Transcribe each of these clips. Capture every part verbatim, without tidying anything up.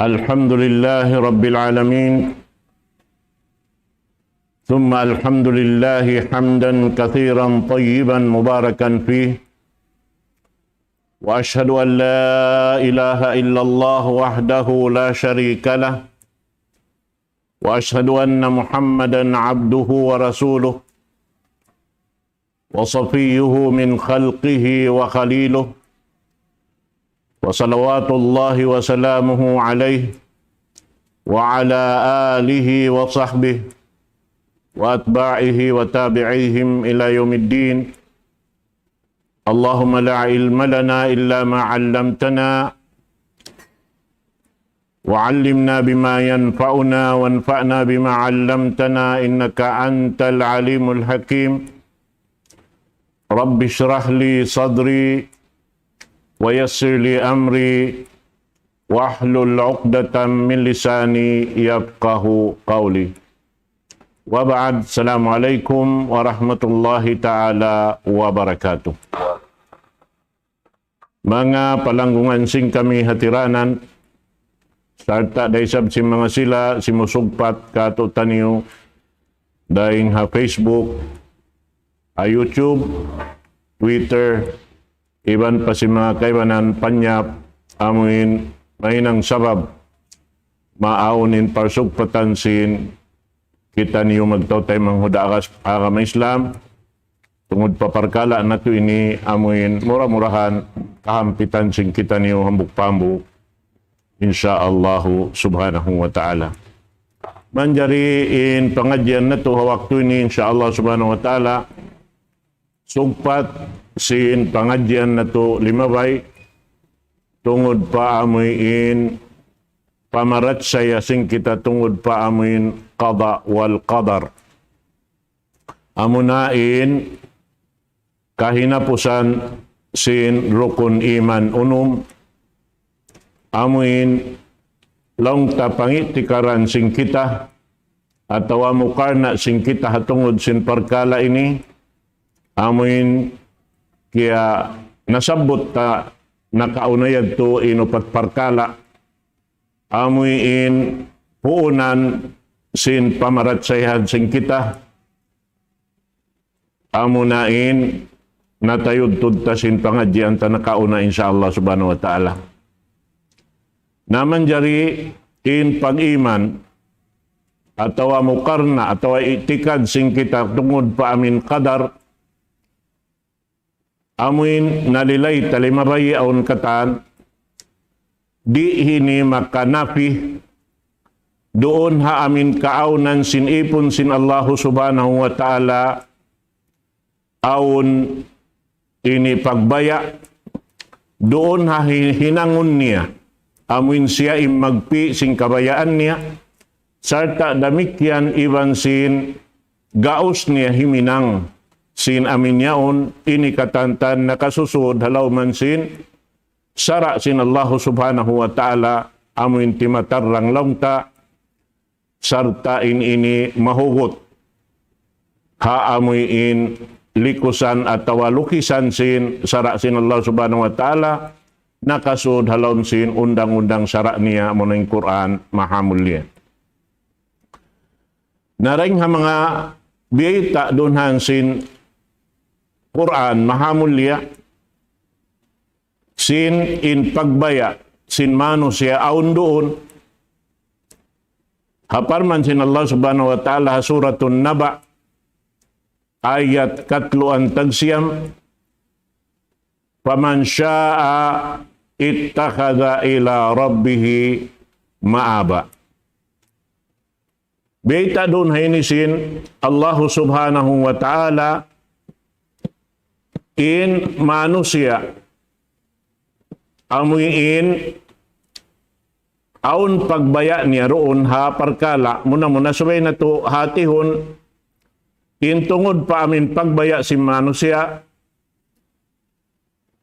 الحمد لله رب العالمين، ثم الحمد لله حمدا كثيرا طيبا مباركا فيه، وأشهد أن لا إله إلا الله وحده لا شريك له، وأشهد أن محمدا عبده ورسوله، وصفيه من خلقه وخليله، وصلوات الله وسلامه عليه وعلى آله وصحبه وأتباعه وتابعيهم إلى يوم الدين. اللهم لا علم لنا إلا ما علمتنا، وعلمنا بما ينفعنا، وانفعنا بما علمتنا، إنك أنت العليم الحكيم. رب اشرح لي صدري، ويسر لي أمري، واحلل عقدة من لساني يفقه قولي. وبعد، السلام عليكم ورحمة الله تعالى وبركاته. Manga palanggungan sin kami hatiranan, sarta' da isab sin manga sila simusugpat kātu'niyu dayn ha Facebook, ha YouTube, Twitter, iban pa sin manga kaibanan panyap, amuin mahinang sabab maawn in parsugpatan sin kitaniyu magtautay manghuda' agas agama Islam, tungud pa parkala' natu' ini amuin mura-murahan kahampitan sin kitaniyu hambuuk pa hambuuk, insya Allahu subhanahu wa ta'ala. Manjari in pangadjian natu' ha waktu ini, insya Allah subhanahu wa ta'ala, sugpat sin pangadjian natu' limabay, tungud pa amuin pamarachaya sin kita tungud pa amuin qada wal qadar. Amuna in kahinapusan sin rukun iman unum, amuin laung ta pangitikaran sin kita, atawa mukarna' sin kita ha tungud sin parkala' ini, amuin kiya nasabbut ta nakauna yadtu in upat parkala', amuin puunan sin pamarachayahan sin kita, amuna in natayudtud ta sin pangadjian ta nakauna, insya Allah subhanahu wa ta'ala. Na manjari in pag-iman atawa mukarna' atawa i'tikad sin kita tungud pa amuin qadar, amuin nalilay ta limabay awn katan, di' ini makanapi duun ha amuin kaawnan sin ipun sin Allahu subhanahu wa ta'ala, awn ini pagbaya', duun ha hi-, hinangun niya, amuin siya in magpi' sin kabayaan niya, sarta' damikkiyan iban sin gaus niya himinang sin amuin yaun, ini katantan nakasusud ha lawm sin sara' sin Allahu subhanahu wa ta'ala, amuin timatarrang laung ta, sarta' in ini mahugut ha amuin likusan atawa lukisan sin sara' sin Allah subhanahu wa ta'ala, nakasud ha lawm sin undang-undang sara' niya, amuna in Qur'an mahamulliya. Na dayn ha manga biyayta' duun ha sin Qur'an mahamulliya, sin in pagbaya' sin manusiya' awn duun. Ha parman sin Allah subhanahu wa ta'ala ha Suratun Naba, ayat katluan tagsiyam, فمن شاء اتخذ إلى ربه مآبا. Biyayta' duun ha ini sin Allahu subhanahu wa ta'ala, in manusiya' amuin awn pagbaya' niya duun ha parkala', muna-muna subay natu' hatihun in tungud pa amuin pagbaya' sin manusiya',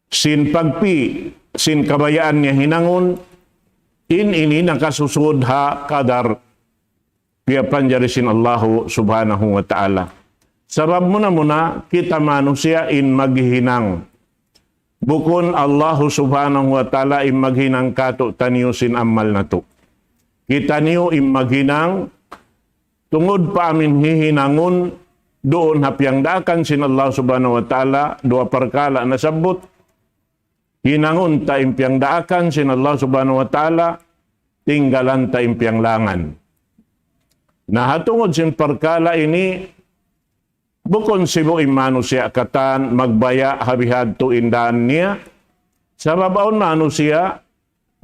sin pagpi', sin kabayaan niya hinangun, in ini nakasusud ha qadar piyapanjari sin Allahu subhanahu wa ta'ala. Sabab muna-muna kita manusiya' in maghihinang. Bukun Allahu subhanahu wa ta'ala in maghinang kātu'niyu sin amal natu'. kitaniyu in maghinang, tungud pa amuin hihinangun duun ha piyangdaakan sin Allah Subhanahu wa Ta'ala, duwa parkala' nasabbut, hinangun ta in piyangdaakan sin Allah Subhanahu wa Ta'ala, tinggalan ta in piyanglangan. Na ha tungud sin parkala' ini, bukun sibu' in manusiya' katan magbaya' ha bihadtu in daan niya. Sabab awn manusiya',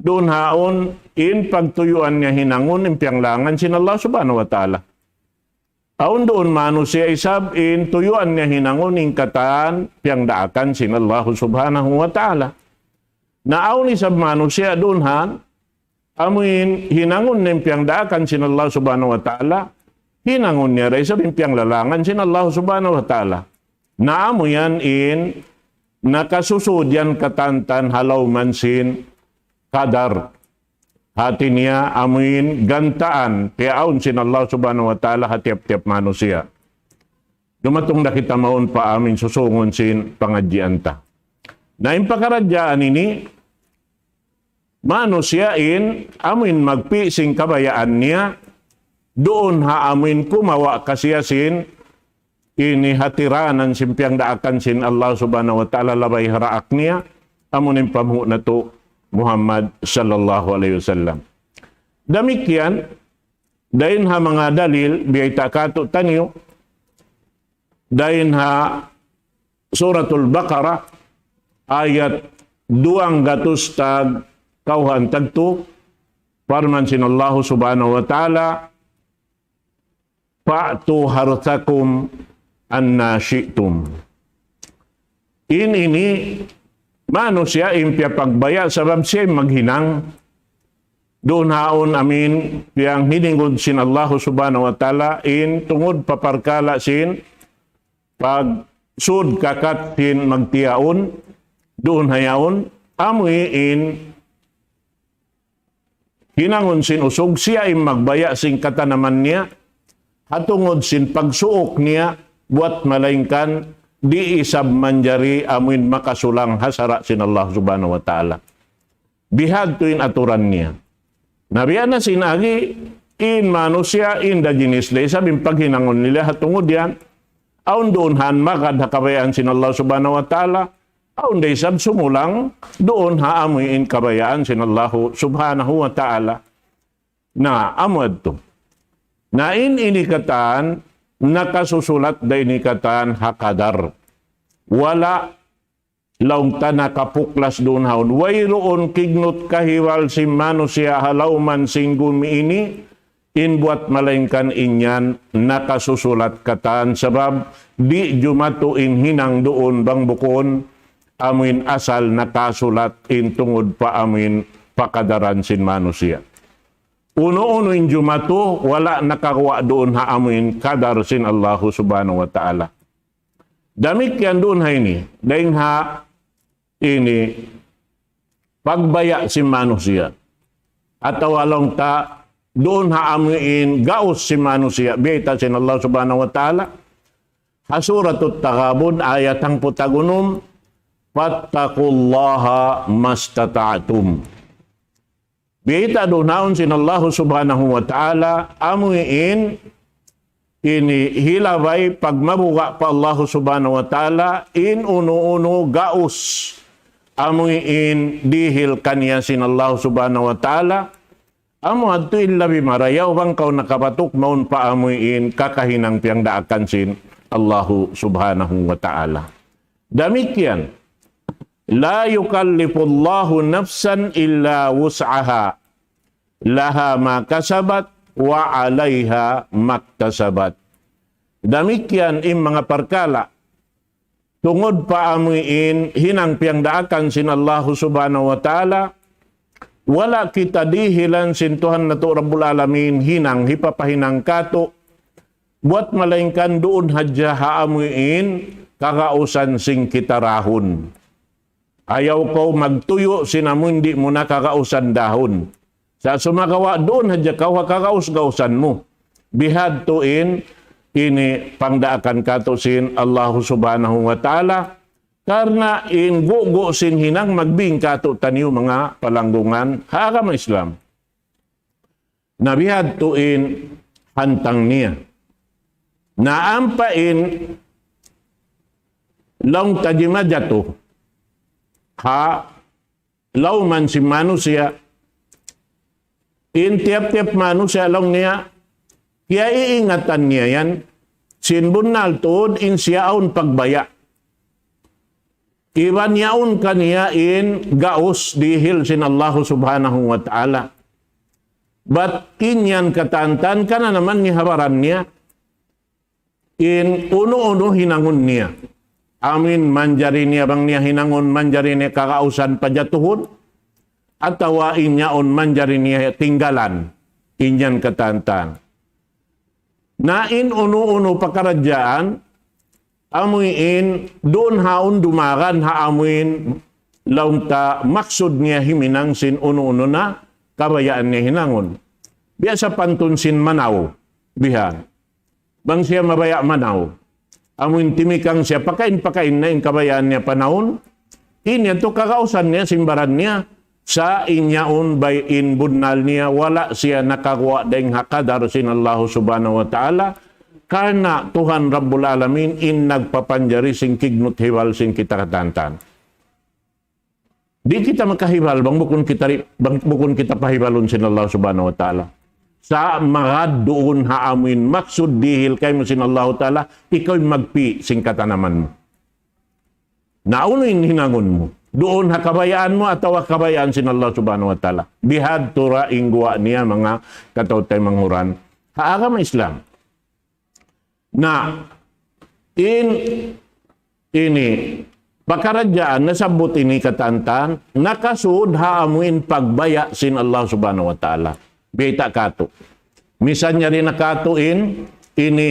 duun ha yaun in pagtuyuan niya hinangun in piyanglangan sin Allah Subhanahu wa Ta'ala. Awn duun manusiya' isab in tuyuan niya hinangun in katan piyangdaakan sin Allah Subhanahu wa Ta'ala. Na awn isab manusiya' duun ha yaun, amuin hinangun niya in piyangdaakan sin Allah Subhanahu wa Ta'ala, hinangun niya da isab in piyanglalangan sin Allah Subhanahu wa Ta'ala. Na amu yan in nakasusud yan katantan ha lawm sin qadar. Hati niya amuin gantaan piyaawn sin Allah Subhanahu wa Ta'ala ha tiyap-tiyap manusiya'. Dumatung na kita mawn pa amuin susungun sin pangadjian ta. Na in pakaradjaan ini, manusiya' in amuin magpi' sin kabayaan niya, duun ha amuin kumawa' kasiya sin ini hatiranan sin piyangdaakan sin Allah Subhanahu wa Ta'ala labay ha daak niya, amuin panghu' natu' Muhammad sallallahu alayhi wasallam. Damikkiyan, dayn ha manga dalil, biyayta' kātu'niyu, dayn ha Suratul Baqarah, ayat duwang gatus tag kawhaan tagtu, parman sin Allah Subhanahu wa Ta'ala, فَأْتُوا حَرْثَكُمْ أَنَّىٰ شِئْتُمْ. In ini, manusiya' in piyapagbaya' sabab siya in maghinang. Duun ha yaun amuin piyanghiningud sin Allah Subhanahu wa Ta'ala in tungud pa parkala' sin pagsud kakat sin magtiyaun, duun ha yaun, amuin hinangun sin usug siya in magbaya' sin katanaman niya, ha tungud sin pagsuuk niya, buwat malaingkan di' isab manjari amuin makasulang ha sara' sin Allah Subhanahu wa Ta'ala. Bihadtu in aturan niya. Na biya' na sin agi, in manusiya', in da jinis da isab in paghinangun nila ha tungud yan, awn duun ha yaun magad ha kabayaan sin Allah Subhanahu wa Ta'ala, awn da isab sumulang duun ha amuin kabayaan sin Allahu Subhanahu wa Ta'ala. Na, amu yadtu. Na in ini katan, nakasusulat da ini katan ha qadar. Wala' laung ta nakapuklas duun ha yaun. Wayruun kignut kahiwal sin manusiya' ha lawm sin gumi ini, in buwat malaingkan in yan nakasusulat katan sabab di' jumatu in hinang duun bang bukun amuin asal nakasulat in tungud pa amuin pakadaran sin manusiya'. Unu-unu in jumatu, wala' nakaguwa' duun ha amuin kadar sin Allahu Subhanahu wa Ta'ala. Damikkiyan duun ha ini, dayn ha ini pagbaya' sin manusiya'. Atawa laung ta duun ha amuin gaus sin manusiya', biyayta' sin Allah Subhanahu wa Ta'ala. Ha Suratut Taghabun, ayat hangpu' tag-unum, فَاتَّقُوا اللَّهَ مَا اسْتَطَعْتُمْ. Biyayta' duun ha yaun sin Allahu Subhanahu wa Ta'ala, amuin ini hilabay pagmabuga' pa Allahu Subhanahu wa Ta'ala, in unu-unu gaus, amuin dihil kaniya sin Allahu Subhanahu wa Ta'ala, amu yadtu in labi marayaw bang kaw nakabatuk mawn pa amuin kakahinang piyangdaakan sin Allahu Subhanahu wa Ta'ala. Damikkiyan, لَا يُكَلِّفُ اللَّهُ نَفْسًا إِلَّا وُسْعَهَا، لَهَا مَا كَسَبَتْ وَعَلَيْهَا مَا اكْتَسَبَتْ. Damikkiyan in manga parkala' tungud pa amuin hinang piyangdaakan sin Allahu Subhanahu wa Ta'ala, wala' kita dihilan sin Tuhan natu' Rabbul Alamin hinang hipapahinang kātu', buwat malaingkan duun hadja ha amuin kagausan sin kita dahun. Ayaw kaw magtuyu' sin amuin di' mu na kagausan dahun. Sa' sumagawa' duun hadja kaw ha kagaus-gausan mu. Bihadtu in ini pangdaakan kātu' sin Allahu Subhanahu wa Ta'ala. Karna' in gugu' sin hinang magbing kātu'niyu manga palanggungan ha agama Islam. Na bihadtu in hantang niya. Na ampa in laung ta jimajatu ha lawman sin manusiya', in tiyap-tiyap manusiya' laung niya, kiyaiingatan niya yan, sin bunnal tuud in siya awn pagbaya'. Iban yaun kaniya in gaus dihil sin Allahu Subhanahu wa Ta'ala. Bat in yan katantan kananaman niya ha baran niya, in unu-unu hinangun niya. Amuin manjari niya bang niya hinangun manjari niya kagausan pajatuhun, atawa in yaun manjari niya tinggalan, in yan katantan. Na in unu-unu pakaradjaan, amuin duun haun dumagan ha amuin laung ta maksud niya himinang sin unu-unu na kabayaan niya hinangun. Biya' sapantun sin manaw, bihan. Bang siya mabaya' manaw. Amuin timikang siya, pakain-pakain na in kabayaan niya panawun. In yadtu kagausan niya, sin baran niya, sa' in yaun bay in bunnal niya, wala' siya nakaguwa' dayng ha kadar sin Allahu Subhanahu wa Ta'ala. Karna' Tuhan Rabbul Alamin in nagpapanjari sin kignut hibal sin kita katantan. Di' kita makahibal bang bukun kita ri-, bang bukun kita pahibalun sin Allah Subhanahu wa Ta'ala. Sa' magad duun ha amuin maksud dihil kaymu sin Allahu Ta'ala, ikaw in magpi' sin katanaman mu. Na unu in hinangun mu? Duun ha kabayaan mu atawa kabayaan sin Allah Subhanahu wa Ta'ala. Bihadtu ra in guwa' niya manga kataw-taymanghuran ha agama Islam. Na in ini pakaradjaan nasabbut ini katantan, nakasud ha amuin pagbaya' sin Allah Subhanahu wa Ta'ala. Biyayta' katu'. Misan yari na katu' in, ini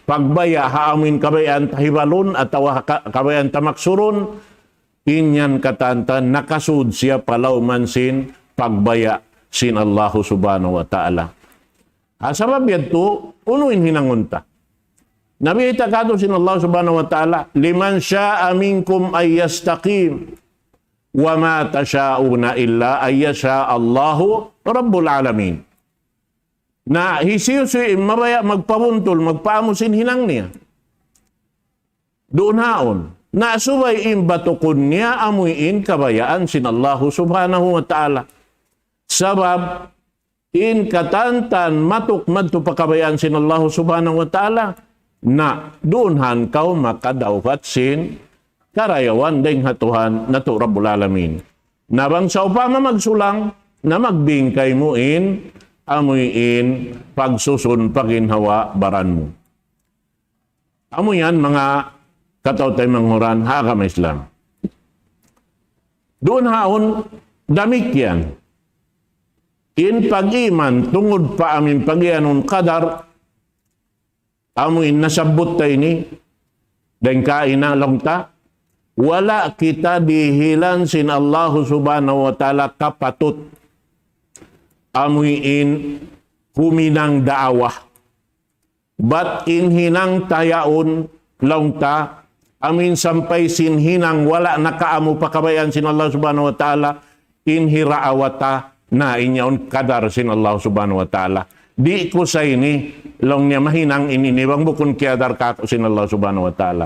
pagbaya' ha amuin kabayaan ta hibalun atawa ha ka-, kabayaan ta maksurun, in yan katantan nakasud siya pa lawman sin pagbaya' sin Allahu Subhanahu wa Ta'ala. Ha sabab yadtu, unu in hinangun ta? Na biyayta' katu' sin Allah Subhanahu wa Ta'ala, لمن شاء منكم أن يستقيم وما تشاءون إلا أن يشاء الله رب العالمين. Na hisiyu-siyu in mabaya' magpabuntul, magpaamu sin hinang niya. Duun haun. Na subay in batukun niya amuin kabayaan sin Allahu Subhanahu wa Ta'ala. Sabab in katantan matuk madtu pa kabayaan sin Allahu Subhanahu wa Ta'ala, na duun han kaw makadawhat sin karayawan dayng ha Tuhan natu' Rabbul Alamin. Na bang sawpama magsulang, na magbingkay mu in, amuin pagsusun paginhawa baran mu. Amu yan manga kataw-taymanghuran ha agama Islam. Duun haun damikkiyan. In pag-iman tungud pa amuin pagiyanun kadar, amuin nasabbut ta ini, dayng kaina laung ta, wala' kita dihilan sin Allahu Subhanahu wa Ta'ala kapatut amuin huminang daawa. Bat in hinang ta yaun, laung ta, amuin sampay sin hinang wala' nakaamu pa kabayaan sin Allah Subhanahu wa Ta'ala, in hiraawa ta, na in yaun kadar sin Allah Subhanahu wa Ta'ala. Di' ku sa ini, laung niya mahinang in ini, bang bukun kiyadar kāku' sin Allah Subhanahu wa Ta'ala.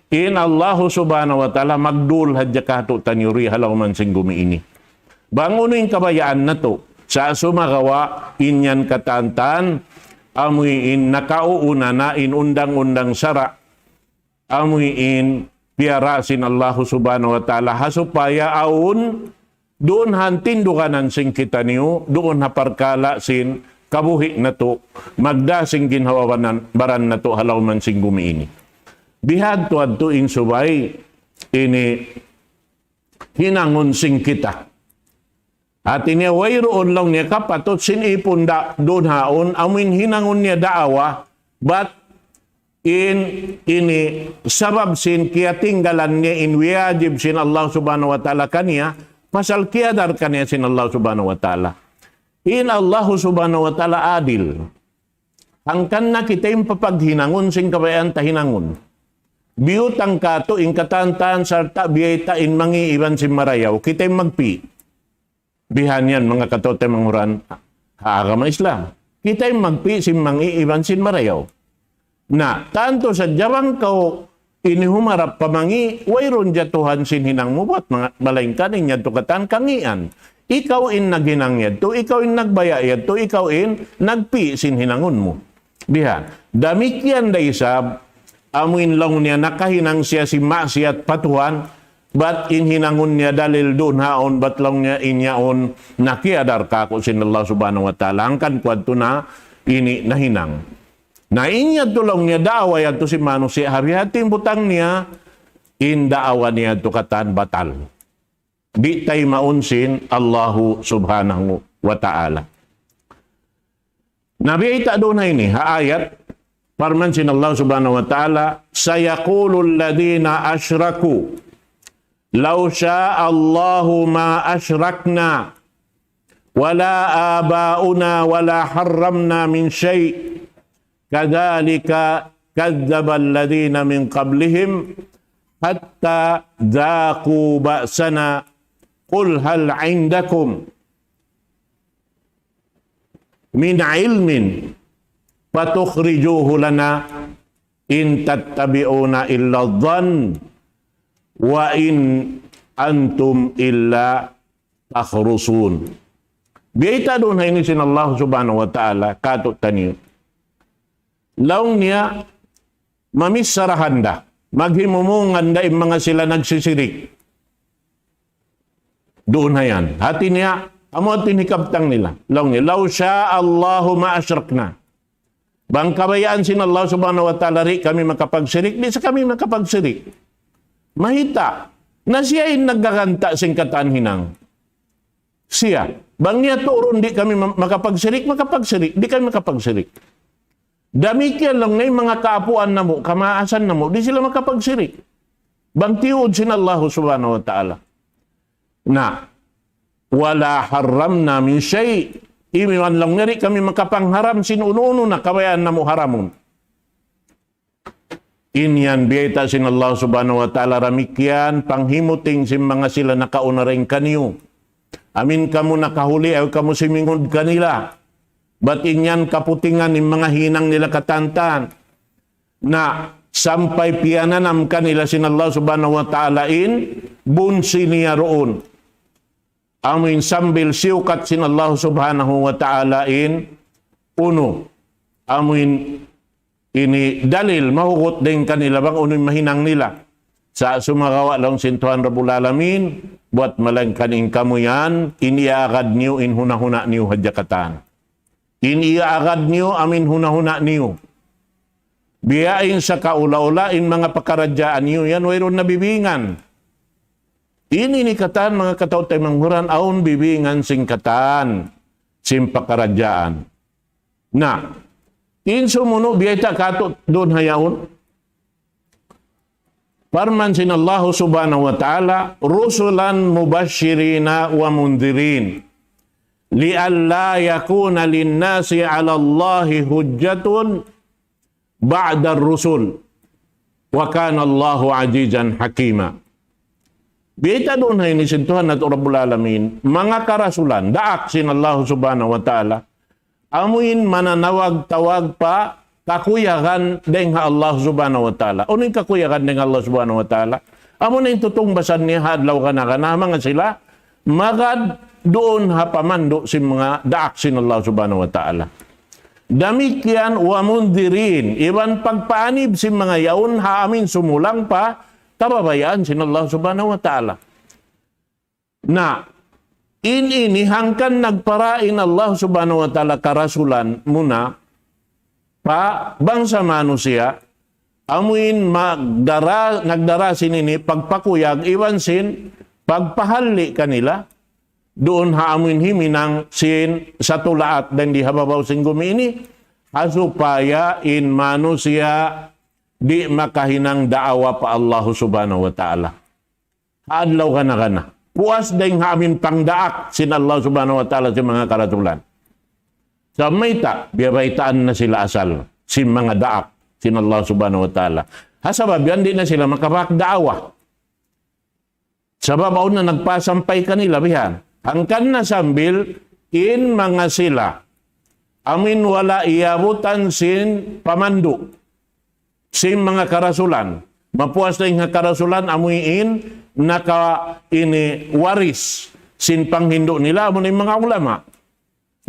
In Allah Subhanahu wa Ta'ala magdul hadja kātu'niyu di ha lawman sin gumi ini. Bang unu in kabayaan natu', sa' sumagawa' in yan katantan, amuin nakauuna na in undang-undang sara', amuin piyara sin Allahu Subhanahu wa Ta'ala, ha supaya awn duun ha tinduganan sin kitaniyu, duun ha parkala' sin kabuhi' natu', magdā sin ginhawa-baran, baran natu' ha lawman sin gumi ini. Bihadtu-hadtu in subay ini hinangun sin kita. Hāti niya, wayruun laung niya kapatut sin ipun da-, duun haun, amuin hinangun niya daawa, bat in ini sabab sin kiyatinggalan niya in wiyajib sin Allah Subhanahu wa Ta'ala kaniya, pasal kiyadar kaniya sin Allah Subhanahu wa Ta'ala. In Allah Subhanahu wa Ta'ala adil. Hangkan na kita in papaghinangun sin kabayaan ta hinangun. Biyutang kātu' in katantan sarta' biyayta' in mangi' iban sin marayaw. Kita in magpi'. Bihan yan, manga kataw-taymanghuran ha agama Islam. Kita in magpi' sin mangi' iban sin marayaw. Na, tantu sadja bang kaw ini humarap pa mangi', wayruun jatuhan sin hinang mu buat manga-, malaingkan in yadtu katan kangian. Ikaw in naghinang yadtu, ikaw in nagbaya' yadtu, ikaw in nagpi' sin hinangun mu. Bihan. Damikkiyan da isab, amu in laung niya nakahinang siya sin maksiat pa Tuhan, bat in hinangun niya dalil duun haun, bat laung niya in yaun nakiyadar kāku' sin Allah Subhanahu wa Ta'ala. Hangkan kuwan tu na ini nahinang. Na in yadtu laung niya daawa yadtu sin manusiya' ha bihadtu in butang niya, in daawa niya yadtu katan batal. Di' taymaun sin Allahu Subhanahu wa Ta'ala. Na biyayta' duun ha ini, ha ayat, parman sin Allah Subhanahu wa Ta'ala, سيقول الذين أشركوا لو شاء الله ما أشركنا ولا آباؤنا ولا حرمنا من شيء كذلك كذب الذين من قبلهم حتى ذاقوا بأسنا قل هل عندكم من علم فتخرجوه لنا إن تتبعون إلا الظن وإن أنتم إلا تخرصون. Biyayta' duun ha ini sin Allah Subhanahu wa Ta'ala, kātu'niyu. Laung niya, mamissarahan da, maghimumungan da in manga sila nagsisirik. Duun ha yan. Hāti niya, amu hāti in hikabtang nila. Laung niya, لو شاء الله ما أشركنا. Bang kabayaan sin Allah Subhanahu wa Ta'ala di' kami makapagsirik, di' sa kami makapagsirik. Mayta'? Na siya in naggaganta' sin katan hinang. Siya. Bang niya tuurun di' kami ma-, makapagsirik, makapagsirik. Di' kami makapagsirik. Damikkiyan laung niya in manga kaapuan namu', kamaasan namu', di' sila makapagsirik. Bang tiyuud sin Allah Subhanahu wa Ta'ala. Na, ولا حرمنا من شيء. Imiyan laung niya di' kami makapangharam sin unu-unu na kabayaan namu' haramun. In yan biyayta' sin Allah Subhanahu wa Ta'ala damikkiyan, panghimuting sin manga sila nakauna dayn kaniyu. Amu in kamu nakahuli, ayaw kamu simingud kanila. Bat in yan kaputingan in manga hinang nila katantan. Na sampay piyananam kanila sin Allah Subhanahu wa Ta'ala in bunsi niya duun. Amu in sambil siyukat sin Allah Subhanahu wa Ta'ala in unu. Amu in ini dalil mahugut dayn kanila bang unu in mahinang nila. Sa' sumagawa' laung sin Tuhan Rabbul Alamin, buwat malaingkan in kamu yan, in iyaagad niyu, in huna-huna niyu hadja katan. In iyaagad niyu amu in huna-huna niyu. Biya' in sakaula-ula in manga pakaradjaan niyu yan wayruun na bibingan. Ini ini katan manga kataw-taymanghuran awn bibingan sin katan sin pakaradjaan. Na, in sumunu' biyayta' kātu' duun ha yaun. Parman sin Allahu Subhanahu wa Ta'ala, رسلا مبشرين ومنذرين لئلا يكون للناس على الله حجة بعد الرسل وكان الله عزيزا حكيما. Biyayta' duun ha ini sin Tuhan natu' Rabbul Alamin, manga karasulan, daak sin Allahu Subhanahu wa Ta'ala, amu in mananawag-tawag pa kakuyagan dayn ha Allah Subhanahu wa Ta'ala. Unu in kakuyagan dayn ha Allah Subhanahu wa Ta'ala? Amu na in tutungbasan niya ha adlaw kana-kana, manga sila magad duun ha pamandu' sin manga daak sin Allah Subhanahu wa Ta'ala. Damikkiyan ومنذرين, iban pagpaanib sin manga yaun ha amu in sumulang pa kabayaan sin Allah Subhanahu wa Ta'ala. Na, in ini hangkan nagpara in Allah Subhanahu wa Ta'ala karasulan muna pa bangsa manusiya', amu in magdara-, nagdara sin ini pagpakuyag iban sin pagpahalli' kanila, duun ha amu in himinang sin satulaat dayn di ha babaw sin gumi ini, ha supaya in manusiya' di' makahinang daawa pa Allah Subhanahu wa Ta'ala. Ha adlaw kana-kana. Puas dayn ha amu in pangdaak sin Allah Subhanahu wa Ta'ala sin manga karasulan. Sa' mayta', biyabaytaan na sila asal sin manga daak sin Allah Subhanahu wa Ta'ala. Ha sabab yan, di' na sila makapagdaawa. Sabab awn na nagpasampay kanila bihan. Hangkan na sambil in manga sila amuin wala' iyabutan sin pamandu', sin manga karasulan. Mapuas dayn ha karasulan, amuin naka ini waris sin panghindu' nila, amuin manga ulama.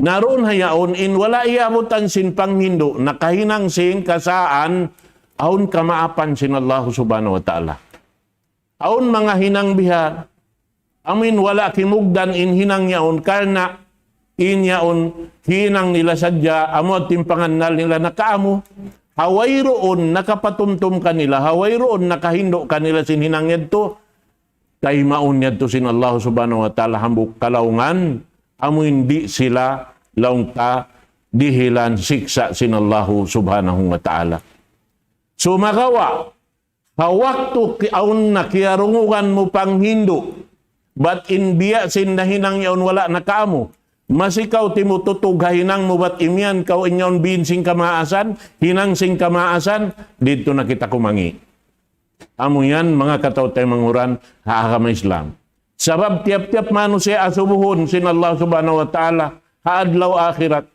Na duun ha yaun in wala' iyabutan sin panghindu', nakahinang sin kasaan, awn kamaapan sin Allah Subhanahu wa Ta'ala. Awn manga hinang biha, amuin wala' kimugdan in hinang yaun, karna' in yaun hinang nila sadja, amu in pangannal nila nakaamu, ha wayruun nakapatumtum kanila, ha wayruun nakahindu' kanila sin hinang yadtu, taymaun yadtu sin Allah Subhanahu wa Ta'ala hambuuk kalaungan, amuin di' sila laung ta dihilan siksa' sin Allah Subhanahu wa Ta'ala. Sumagawa', ha waktu ki-, awn na kiyarungugan mu panghindu', bat in biya' sin nahinang yaun wala' nakaamu, masi kaw timututug ha hinang mu bat imiyan kaw in yaun biin sin kamaasan, hinang sin kamaasan, didtu na kita kumangi'. Amu yan, manga kataw-taymanghuran ha agama Islam. Sabab tiyap-tiyap manusiya' asubuhun sin Allah Subhanahu wa Ta'ala ha adlaw akhirat.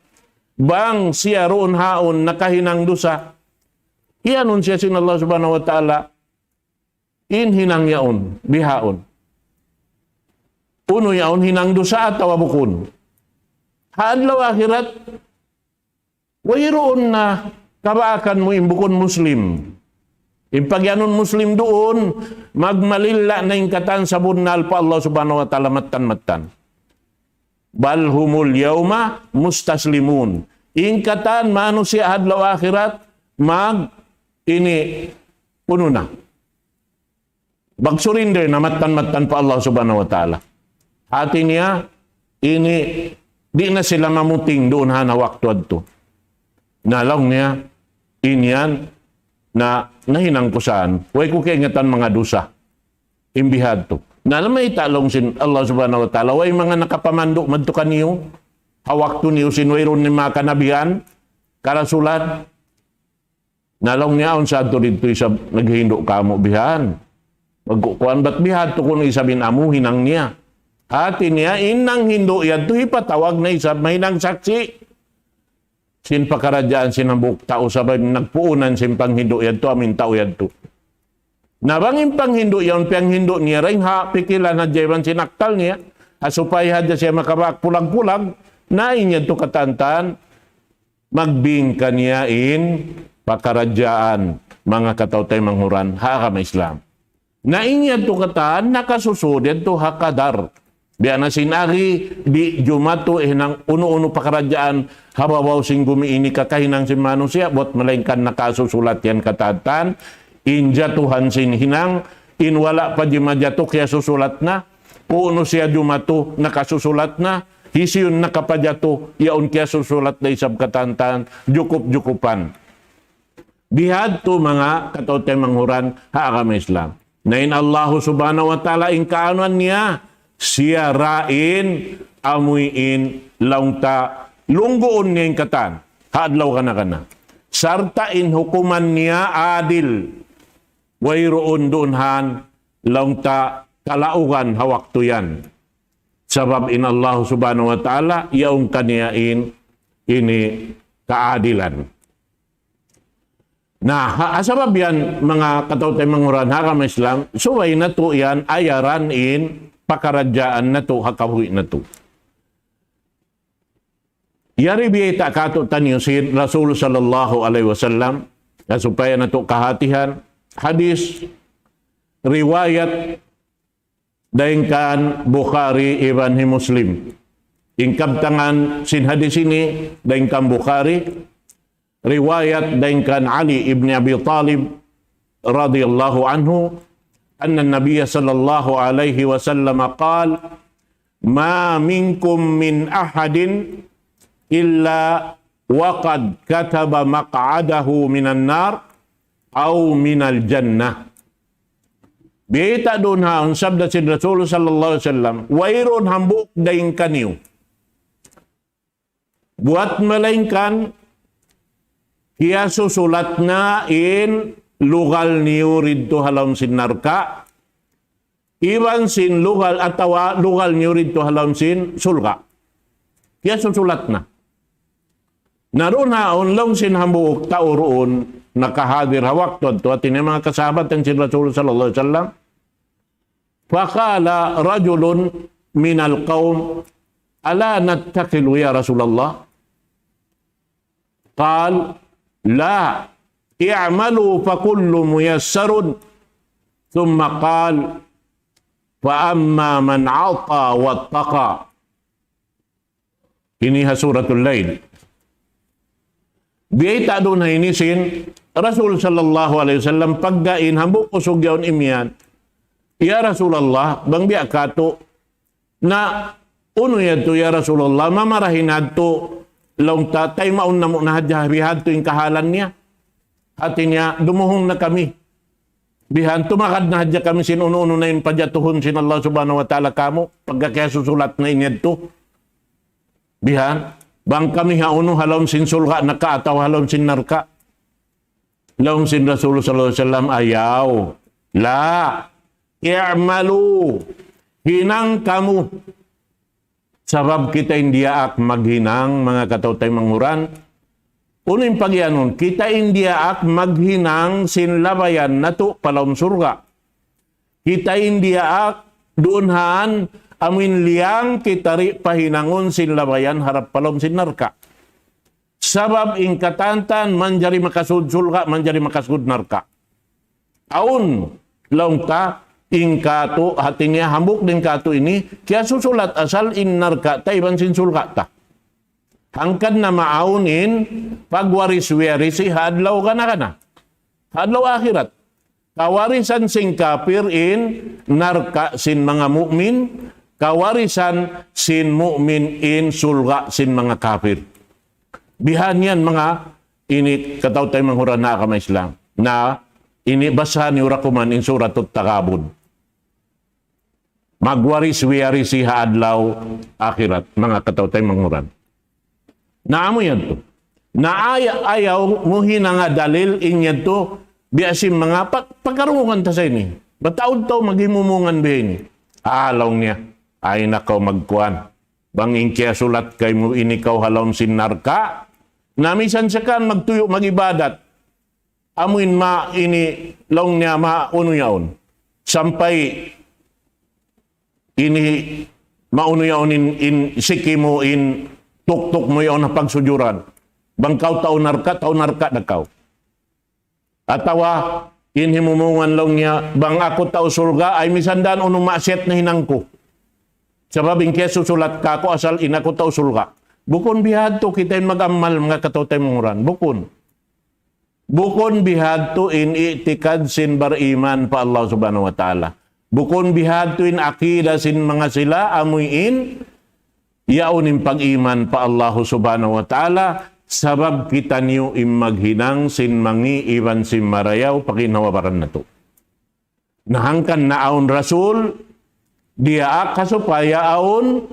Bang siya duun ha yaun nakahinang dusa, iyanun siya sin Allah Subhanahu wa Ta'ala in hinang yaun, bihaun. Unu yaun hinang dusa atawa bukun. Ha adlaw akhirat, wayruun na kabaakan mu in bukun Muslim. In pagiyanun Muslim duun, magmalilla na in katan sabunnal pa Allah Subhanahu wa Ta'ala mattan-mattan. بل هم اليوم مستسلمون. In katan manusiya' ha adlaw akhirat, mag, ini, unu na. Mag-surrender na mattan-mattan pa Allah Subhanahu wa Ta'ala. Hati niya, ini, di' na sila mamuting duun ha na waktu yadtu. Na laung niya, in yan, na nahinang ku saan, way ku kaingatan manga dusa. In bihadtu. Na lamay ta laung sin Allah Subhanahu wa Ta'ala, way manga nakapamandu' madtu kaniyu, ha waktu niyu sin wayruun in manga kanabihan, karasulan, na laung niya awn sa' tu didtu isab naghindu' kāmu' bihan. Magkukuan bat bihadtu kunu' isab in amu hinang niya. Hati niya in nanghindu' yadtu hipatawag na isab mahinang saksi'. Sin pakaradjaan sin hambuuk tau sabab nagpuunan sin panghindu' yadtu amu in tau yadtu. Na bang in panghindu' yaun piyanghindu' niya dayn ha pikilan hadja iban sin akkal niya, ha supaya hadja siya makabak pulag-pulag, na in yadtu katantan, magbing kaniya in pakaradjaan, manga kataw-taymanghuran ha agama Islam. Na in yadtu katan, nakasusud yadtu ha kadar. Biya' na sin agi, di' jumatu, eh, nang unu-unu pakaradjaan, ha babaw sin gumi ini kakahinang sin manusiya', buat malaingkan nakasusulat yan katantan, in jatuhan sin hinang, in wala' pa jimajatu kiyasusulat na, kunu' siya jumatu, nakasusulat na, hisiyu in nakapajatu, yaun kiyasusulat da isab katantan, jukup-jukupan. Bihadtu manga kataw-taymanghuran ha agama Islam. Na in Allahu Subhanahu wa Ta'ala in kaanuan niya, siya ra in amuin laung ta lungguun niya in katan. Ha adlaw kana-kana. Sarta' in hukuman niya adil. Wayruun duun han laung ta kalaugan ha waktu yan. Sabab in Allahu Subhanahu wa Ta'ala, yaun kaniya in ini kaadilan. Na, ha, ha sabab yan, manga kataw-taymanghuran ha agama Islam, subay natu' yan ayaran in pakaradjaan natu' ha kabuhi' natu'. Yari biyayta' kātu'niyu sin Rasul sallallahu alayhi wasallam, na supaya natu' kahatihan, hadis, riwayat, dayn kan Bukhari iban hi Muslim. In kabtangan sin hadis ini, dayn kan Bukhari, riwayat dayn kan Ali ibn Abi Talib radiyallahu anhu, أن النبي صلى الله عليه وسلم قال: ما منكم من أحد إلا وقد كتب مقعده من النار أو من الجنة. Biyayta' duun ha, in sabda sin Rasul sallallahu alayhi wasallam, wayruun hambuuk dayn kaniyu. Buat malaingkan, kiyasusulat na in lugal niyu didtu ha lawm sin narka', iban sin lugal atawa lugal niyu didtu ha lawm sin surga'. Kiyasusulat na. Na duun ha awn laung sin hambuuk tau duun nakahadir ha waktu yadtu, hati niya manga kasahabatan sin Rasul sallallahu alayhi wasallam. فقال رجل من القوم: ألا نتكل يا رسول الله؟ قال: لا، اعملوا فكل ميسر. ثم قال: فأما من أعطى واتقى. Ini ha Suratul Layl. Biyayta' duun ha ini sin Rasul sallallahu alayhi wasallam pagga in hambuuk usug yaun imiyan: Ya Rasulullah, bang biya' katu', na unu yadtu ya Rasulullah, mamarahi na yadtu, laung ta, taymaun namu' na hadja bihadtu in kahalan niya. Hati niya, dumuhung na kami. Bihan, tumakad na hadja kami sin unu-unu na in pajatuhun sin Allah Subhanahu wa Ta'ala kāmu', pagka kiyasusulat na in yadtu. Bihan, bang kami ha unu ha lawm sin surga' na ka atawa ha lawm sin narka'. Laung sin Rasul sallallahu alayhi wasallam, ayaw. لا، اعملوا. Hinang kamu. Sabab kita in diyaak maghinang, manga kataw-taymanghuran. Unu in pagiyanun, kita in diyaak maghinang sin labayan natu' pa lawm surga'. Kita in diyaak duun han, amuin liyang kita di' pahinangun sin labayan harap pa lawm sin narka'. Sabab in katantan manjari makasud surga', manjari makasud narka'. Awn, laung ta, in katu', hati niya hambuuk dayn katu' ini, kiyasusulat asal in narka' ta iban sin surga' ta. Hangkan na maawn in pagwaris-wiarisi ha adlaw kana-kana. Ha adlaw akhirat. Kawarisan sin kapir in narka' sin manga mu'min, kawarisan sin mu'min in surga' sin manga kapir. Bihan yan manga ini kataw-taymanghuran ha agama Islam. Na ini basahan niyu ra kuman in Suratut Taghabun. Magwaris-wiarisi ha adlaw akhirat, manga kataw-taymanghuran. Na amu yadtu. Na aya-, ayaw mu hinanga dalil in yadtu, biya' sin manga pa-, pakarungugan ta sa ini. Mataud tau maghimumungan biya' ini. Ah, laung niya, ayaw na kaw magkuan. Bang in kiyasulat kaymu ini kaw ha lawm sin narka', na misan sa kan magtuyu' mag-ibadat. Amuin ma ini laung niya ma unu yaun. Sampay ini ma unu yaun in, in siki mu in tuktuk mu yaun ha pagsujuran. Bang kaw tau narka', tau narka' da kaw. Atawa in himumungan laung niya, bang aku tau surga', ay misan da unu maksiyat nahinang ku. Sabab in kiyasusulat kāku' asal in aku tau surga'. Bukun bihadtu kita in mag-amal, manga kataw-taymanghuran. Bukun. Bukun bihadtu in i'tikad sin bariman pa Allah Subhanahu wa Ta'ala. Bukun bihadtu in akida sin manga sila amuin yaun in pag-iman pa Allah Subhanahu wa Ta'ala, sabab kitaniyu in maghinang sin mangi' iban sin marayaw pa ginhawa-baran natu'. Na hangkan na awn Rasul, diyaak ha supaya awn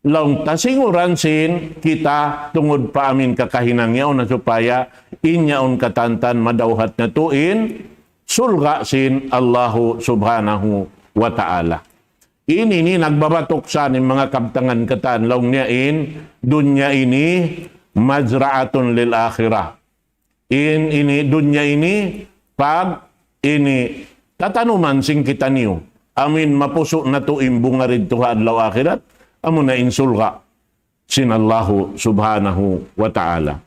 laung ta singuran sin kita tungud pa amin kakahinang yaun na supaya in yaun katantan madawhat natu' in surga' sin Allahu Subhanahu wa Ta'ala. Ini ini nagbabatuk sa in manga kabtangan katan laung niya in dunya ini مزرعة للآخرة. In ini dunya ini pag ini tatanuman sin kitaniyu. Amuin mapusu' natu' in bunga didtu ha adlaw akhirat. Amuna in surga' sin Allahu Subhanahu wa Ta'ala.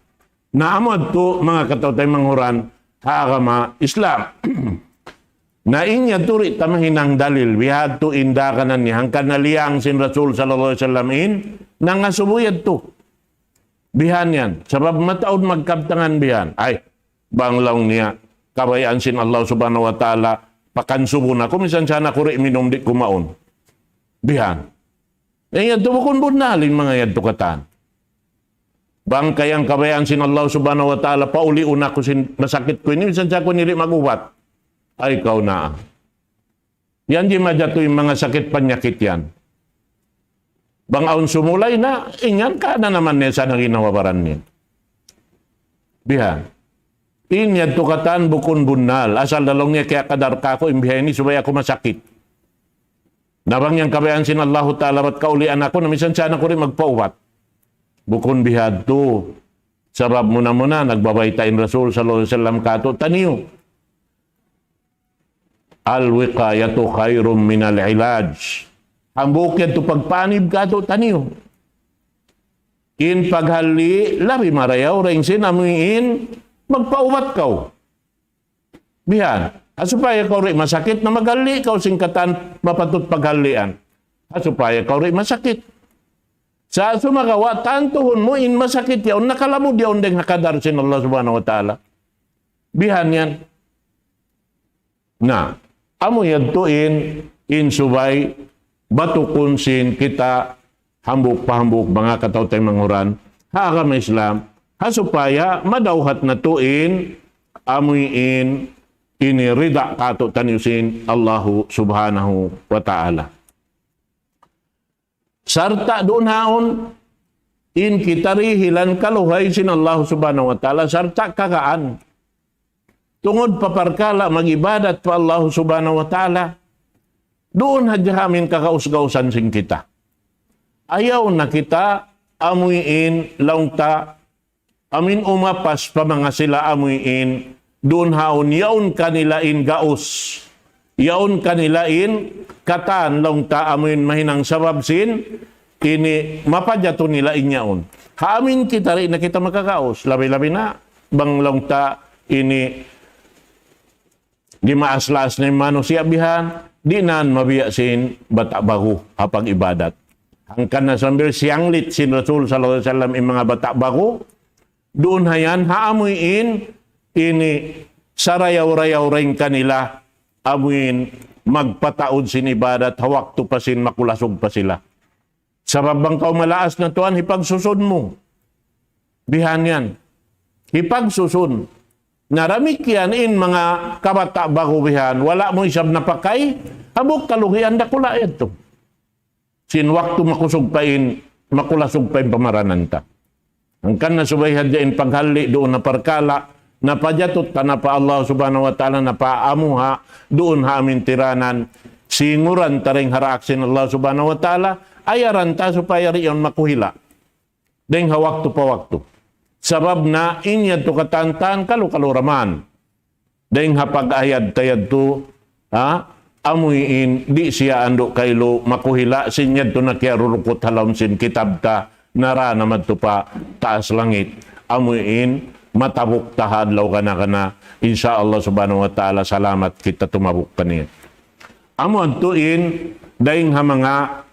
Na amu yadtu manga kataw-taymanghuran ha agama Islam. Na in yadtu di' ta mahinang dalil, bihadtu in daganan niya, hangkan na liyang sin Rasul sallallahu alayhi wasallam in nangasubu yadtu. Bihan yan. Sabab mataud magkabtangan bihan. Ay, bang laung niya, kabayaan sin Allah Subhanahu wa Ta'ala, pakansubun aku, misan sa aku di' minum di' kumaun. Bihan. Eh, yadtu bukun bunnal in manga yadtu katan. Bang kayang kabayaan sin Allah Subhanahu wa Ta'ala, pauliun aku sin masakit ku ini, misan sa aku ini di' mag-ubat. Ay, kaw na. Yan di' majatu in manga sakit panyakit yan. Bang awn sumulay na, in yan ka na naman niya sa nanginawabaran niya. Bihan. In yadtu katan bukun bunnal. Asal da laung niya kiyakadar kāku' in bihan ini supaya aku masakit. Na bang yan kabayaan sin Allahu Ta'ala bat kaulian aku, na misan sa aku di' magpaubat. Bukun bihadtu. Sabab muna-muna, nagbabayta' in Rasul sallallahu alayhi wasallam kātu'niyu, "Al-wiqayatu khayrun minal ilaj." Hambuuk yadtu pagpanib kātu'niyu. In paghalli', labi marayaw dayn sin amuin magpaubat kaw. Bihan. Ha supaya kaw di' masakit na maghalli' kaw sin katan mapatut paghallian. Ha supaya kaw di' masakit. Sa' sumagawa' tantuhun mu in masakit yaun, nakalamud yaun dayn ha kadar sin Allah Subhanahu wa Ta'ala. Bihan yan. Na, amu yadtu in, in subay batukun sin kita hambuuk pa hambuuk manga kataw-taymanghuran ha agama Islam, ha supaya madawhat natu' in, amuin ini rida kātu'niyu sin Allahu Subhanahu wa Ta'ala. Sarta' duun haun in kita dihilan kaluhay sin Allah Subhanahu wa Ta'ala, sarta' kagaan. Tungud pa parkala' mag-ibadat pa Allah Subhanahu wa Ta'ala, duun hadja amin kagaus-gausan sin kita. Ayaw na kita amuin laung ta amin umapas pa manga sila amuin, duun haun yaun kanila in gaus. Yaun kanila in katan laung ta amuin mahinang sabab sin, ini mapajatu nila in yaun. Ha amin kita di' na kita makagaus. Labi-labi na, bang laung ta ini di' maas-laas na in manusiya' bihan, di' na mabiya' sin bata' bagu ha pag-ibadat. Hangkan na sambil siyanglit sin Rasul sallallahu alayhi wasallam in manga bata' bagu, duun hayan ha amuin ini sarayaw-rayaw dayn kanila, amuin magpataud sin ibadat ha waktu pa sin makulasug pa sila. Sabab bang kaw malaas na tuwan hipagsusun mu. Bihan yan. Hipagsusun. Na damikkiyan in manga kabata' bagu bihan, wala' mu isab napakay, hambuuk kalugian dakula' yadtu. Sin waktu makusug pa in, makulasug pa in pamaranan ta. Hangkan na subay hadja in paghalli' duun ha parkala', napajatut ta na pa Allah Subhanahu wa Ta'ala, napaamuha, duun ha amin tiranan, singuran ta dayn ha daak sin Allah Subhanahu wa Ta'ala, ayaran ta supaya di' yan makuhila'. Dayn ha waktu pa waktu. Sabab na in yadtu katan-katan kalu-kalu ra man. Dayn ha pag-ayad ta yadtu, ha? Amuin di' siya andu' kailu makuhila' sin yadtu na kiyarurukut ha lawm sin kitab ta, nara na madtu pa taas langit. Amuin matabuk ta ha adlaw kana-kana. Insya Allah Subhanahu wa Ta'ala salamat kita tumabuk kaniya. Amu yadtu in dayn ha manga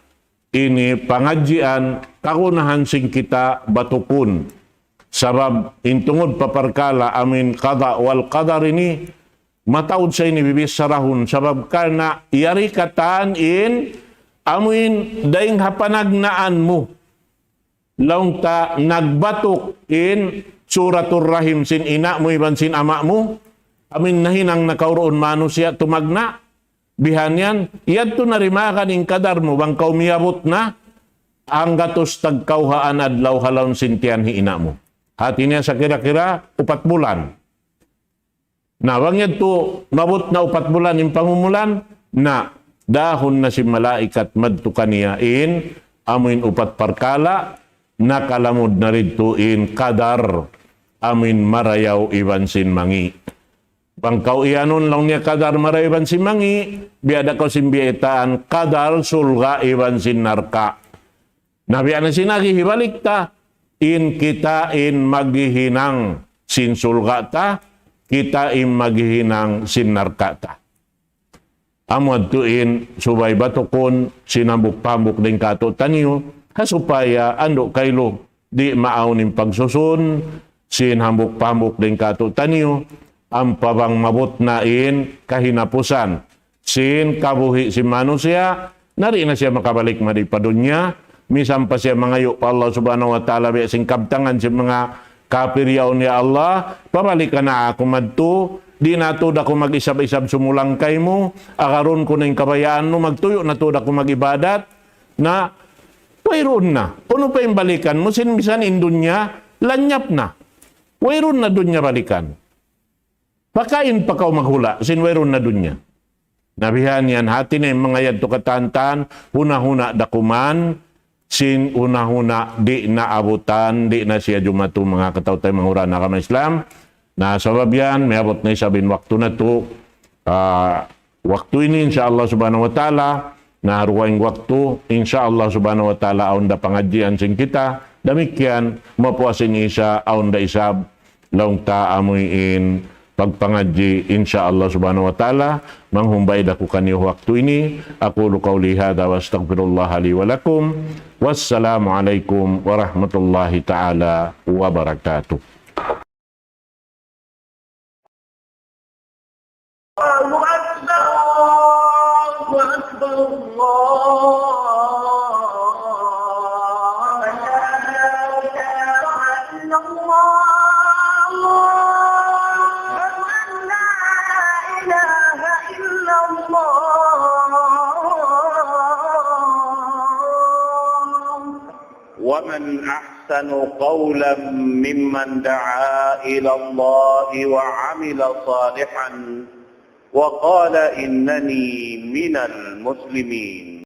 ini pangadjian kagunahan sin kita batukun. Sabab in tungud pa parkala' amuin qada wal qadar ini mataud sa ini bibichara-hun. Sabab karna' yari katan in amuin dayn ha panagnaan mu. Laung ta nagbatuk in suratul rahim sin ina' mu iban sin ama' mu. Amuin nahinang na kaw duun manusiya' tumagna'. Bihan yan, yadtu na dimagan in kadar mu, bang kaw miyabut na, hanggatus tagkawhaan adlaw ha lawm sin tiyan hi ina' mu. Hati niya sa kira-kira upat bulan. Na, bang yadtu, mabut na upat bulan in pangumulan, na, dahun na sin malaikat madtu kaniya in, amuin upat parkala', nakalamud na didtu in kadar, amuin marayaw iban sin mangi'. Bang kaw iyanun laung niya kadar marayaw iban sin mangi', biya' da kaw sin biyaytaan kadar surga' iban sin narka'. Na biya' na sin agi hibalik ta, in kita in maghihinang sin surga' ta, kita in maghihinang sin narka' ta. Amu yadtu in subay batukun sin hambuuk-hambuuk dayn kātu'niyu, ha supaya andu' kailu di' maawn in pagsusun sin hambuuk-hambuuk dayn kātu'niyu, ampa bang mabut na in kahinapusan sin kabuhi' sin manusiya', na di' na siya makabalik mari pa dunya, misan pa siya mangayu' pa Allah Subhanahu wa Ta'ala biya' sin kabtangan sin manga kapir yaun, "Ya Allah, pabalikan na aku madtu, di' na tuud aku mag-isab-isab sumulang kaymu, agarun ku na in kabayaan mu, magtuyu' na tuud aku mag-ibadat." Na, wayruun na. Unu pa in balikan mu, sin misan in dunya, lanyap na. Wayruun na dunya balikan. Pakain pa kaw maghula', sin wayruun na dunya. Na bihan yan, hati niya in manga yadtu katan-katan, huna-huna da kuman, sin una-una, di' na abutan, di' na siya jumatu, manga kataw-taymanghuran ha agama Islam. Na sabab yan, miyabut na isab in waktu natu', ah, waktu ini, insya Allah subhanahu wa ta'ala, na dugaing waktu, insya Allah subhanahu wa ta'ala, awn da pangadjian sin kita, damikkiyan, mapuas in Isa, awn da isab, laung ta amuin pagpangadji, insya Allah subhanahu wa ta'ala, manghumbay da aku kaniyu waktu ini. أقول قولي هذا وأستغفر الله لي ولكم. والسلام عليكم ورحمة الله تعالى وبركاته. الله أكبر، الله أكبر، الله أكبر. أشهد أن لا إله إلا الله. أشهد أن لا إله إلا الله. ومن أحسن قولا ممن دعا إلى الله وعمل صالحا وقال إنني من المسلمين.